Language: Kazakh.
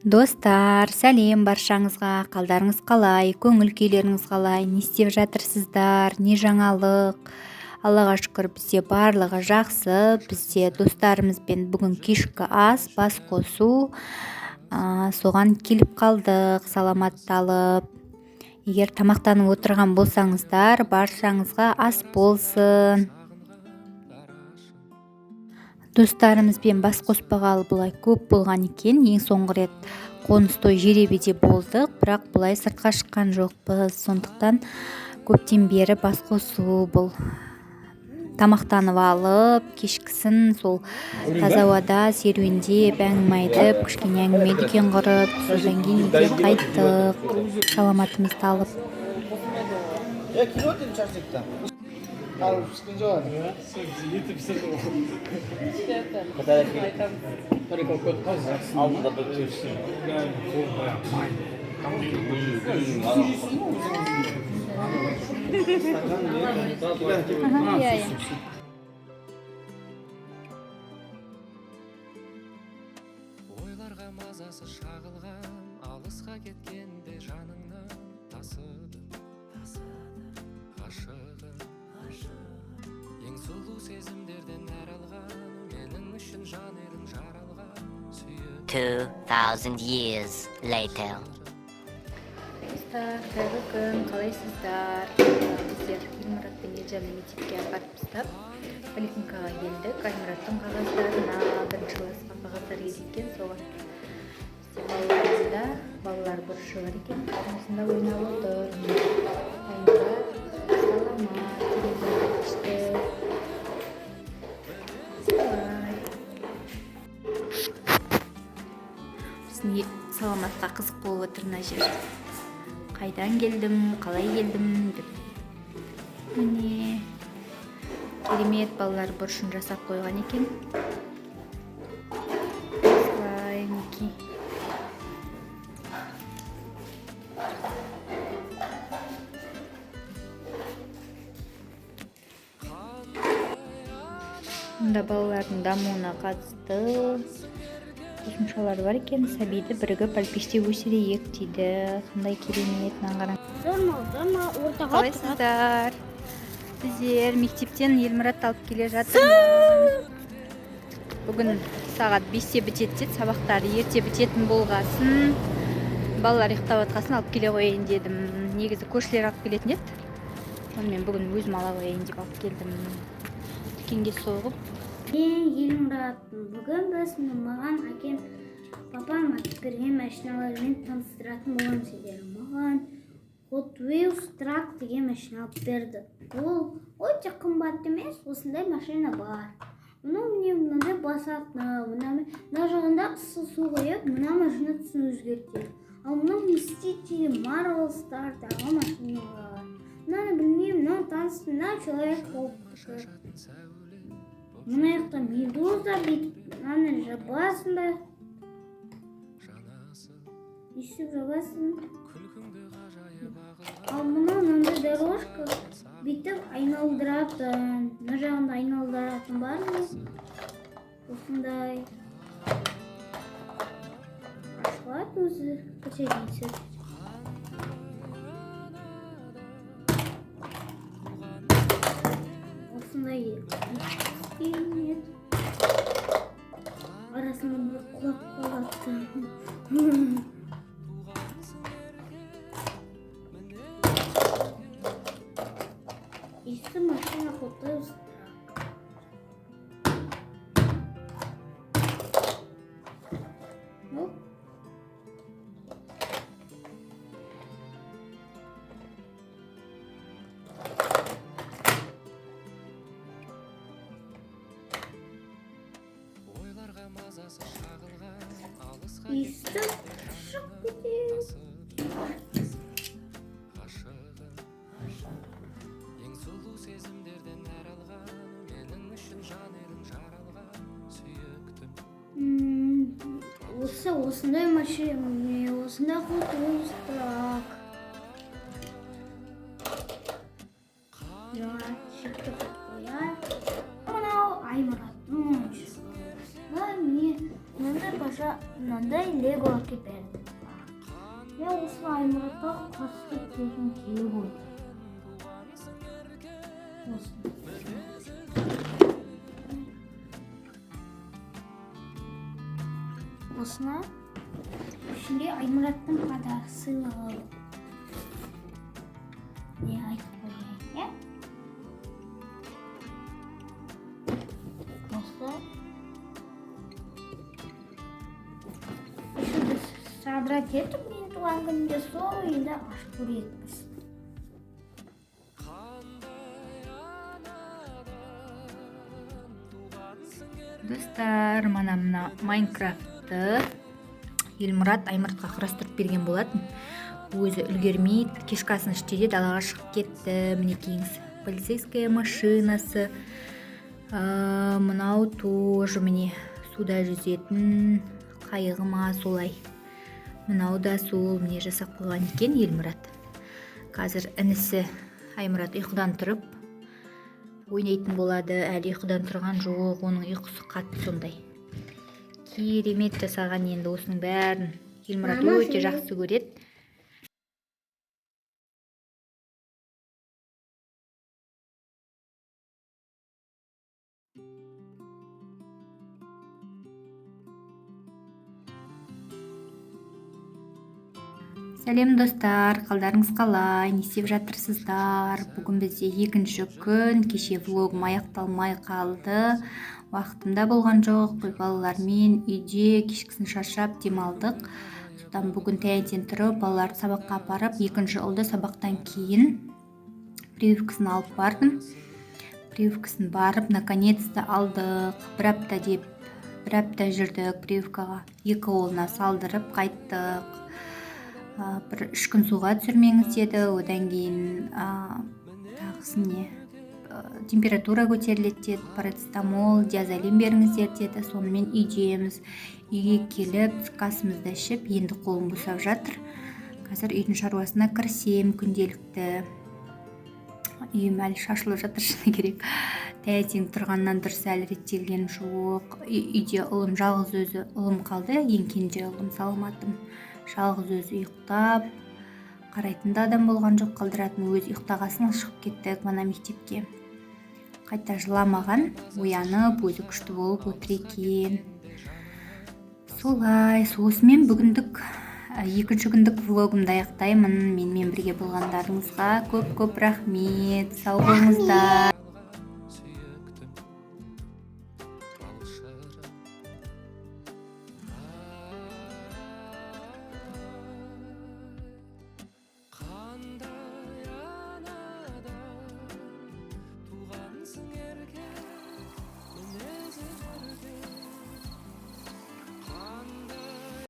Достар, сәлем баршаңызға! Қалдарыңыз қалай, көңіл күйлеріңіз қалай, не істеп жатырсыздар, не жаңалық? Аллаға шүкір, бізде барлығы жақсы. Бізде достарымызбен бүгін кешкі ас, бас қосу, соған келіп қалдық саламатталып. Егер тамақтанып отырған болсаңыздар, баршаңызға ас болсын. Достарымызбен бас қоспағалы бұлай көп болған екен. Ең соңғы рет қоныс той жеребеде болдық, бірақ бұлай сыртқа шыққан жоқпыз. Сондықтан көптен бері бас қосу бұл. Тамақтанып алып, кешкісін сол таза ауада серуендеп, әңгіме айтып, кішкене әңгіме дүкен құрып, содан кейін үйге қайттық саламатымызды алып. Ал піскен жоқ. Еті пісірді ғой. Алдында бір Ойларға мазасы шағылған, алысқа кеткенде жаныңнан тасыды ғашығым. Ең сұлу сезімдерден нәр алған, менің үшін жан едің жаралған, сүйіп 2,000 years later. Достар, қайырлы күн, қалайсыздар? Біздер Елмұрат пен Елжанды мектепке апарып тастап, поликлиникаға келдік. Аймұраттың қағаздарына, бірінші классқа қағаздар керек екен, соған. Бізде балаларымда балалар бұрышы бар екен, осында ойнап отыр. Аймұрат, Саламат деген күшті. Солай. Біздің Саламатқа қызық болып отыр мына жер. Қайдан келдім, қалай келдім деп. Міне, керемет балалар бұрышын жасап қойған екен. Осылай, мінекей. Мұнда балалардың дамуына қатысты қосымшалар бар екен. Сәбиді бірігіп әлпештеп өсірейік дейді. Қандай керемет, мынаны қараңыз. Ортаға. Қалайсыздар? Біздер мектептен Елмұратты алып келе жатырмыз. Бүгін сағат 5-те бітеді деді, сабақтары ерте бітетін болғасын, балалар ұйықтап жатқасын алып келе қояйын дедім. Негізі көршілер алып келетін еді. Сонымен бүгін өзім ала қояйын деп алып келдім. Дүкенге соғып. Мен Елмұратпын. Бүгін біз маған әкем, папам әкеп берген машиналармен таныстыратын боламын сіздерге. Маған Hot Wheels Truck деген машина алып берді. Ол өте қымбат емес, осындай машина бар. Мынау міне мынандай басатын, мына жағында ыссы су құйып, мына машина түсін өзгертеді. Ал мынау Мстители, Marvel Star'дағы машиналар. Мынаны білмеймін, мынау таныс, мынау Человек паук. Мына жақта медуза, бүйтіп мынаны жабасың да, өйстіп жабасың. Ал мынау мынандай дорожка, бүйтіп айналдыратын, мына жағында айналдыратын бар ма? Осындай ашылады өзі, көрсетейін. Осындай керемет, арасында бір құлап қалады. Есті машина Hot Wheels Truck. Ну, Ойларға мазасы шағылған, алысқа өйстіп шығып кетеді. Ғашығым. Ең сұлу сезімдерден нәр алған, менің үшін жан едің жаралған, сүйіктім. Осы осындай машина, міне осындай Hot Wheels Truck. Жаңа шекті қояйық. Аймұраттың ойыншығы. Мына міне мынандай паша, мынандай лего әкеліп берді. Мен осыны Аймұратқа құрастырып бергім келіп отыр. Осыны. Осыны ішінде Аймұраттың подарок, сыйлығы. Не айтып қояйын, иә? Осы. Еще біз собрать етіп, менің туған күнімде сол енді ашып көретінбіз. Достар, мана мына Майнкрафтты Елмұрат Аймұратқа құрастырып берген болатын. Өзі үлгермей, кешкі асын ішті де далаға шығып кетті. Мінекейіңіз, полицейская машинасы. Мынау тоже, міне, суда жүзетін қайығы ма, солай. Мынау да сол, міне, жасап қойған екен Елмұрат. Қазір інісі Аймұрат ұйқыдан тұрып ойнайтын болады. Әлі ұйқыдан тұрған жоқ, оның ұйқысы қатты сондай. Керемет жасаған енді осының бәрін Елмұрат Мама, өте жақсы көреді. Сәлем, достар! Қалдарыңыз қалай, не істеп жатырсыздар? Бүгін бізде екінші күн. Кеше влогым аяқталмай қалды, уақытым да болған жоқ. Балалармен үйде кешкісін шаршап демалдық. Содан бүгін таңертең тұрып, балаларды сабаққа апарып, екінші ұлды сабақтан кейін прививкасын алып бардым. Прививкасын барып, наконец-то алдық. Бір апта деп, бір апта жүрдік прививкаға. Екі қолына салдырып қайттық. Бір 3 күн суға түсірмеңіз деді. Одан кейін тағысын не, температура көтеріледі деді, парацетамол, диазолин беріңіздер деді. Сонымен үйдеміз. Үйге келіп, түскі асымызды ішіп, енді қолым босап жатыр. Қазір үйдің шаруасына кірісемін күнделікті. Үйім әлі шашылып жатыр, шыны керек, таңертең тұрғаннан дұрыс әлі реттелген жоқ. Үйде ұлым жалғыз өзі, ұлым қалды, ең кенже ұлым Саламатым жалғыз өзі ұйықтап, қарайтын да адам болған жоқ, қалдыратын. Өзі ұйықтағасын шығып кеттік мана мектепке. Қайта жыламаған, оянып, өзі күшті болып отыр екен. Солай, осымен бүгіндік екінші күндік влогымды аяқтаймын. Менімен бірге болғандарыңызға көп көп рахмет. Сау болыңыздар.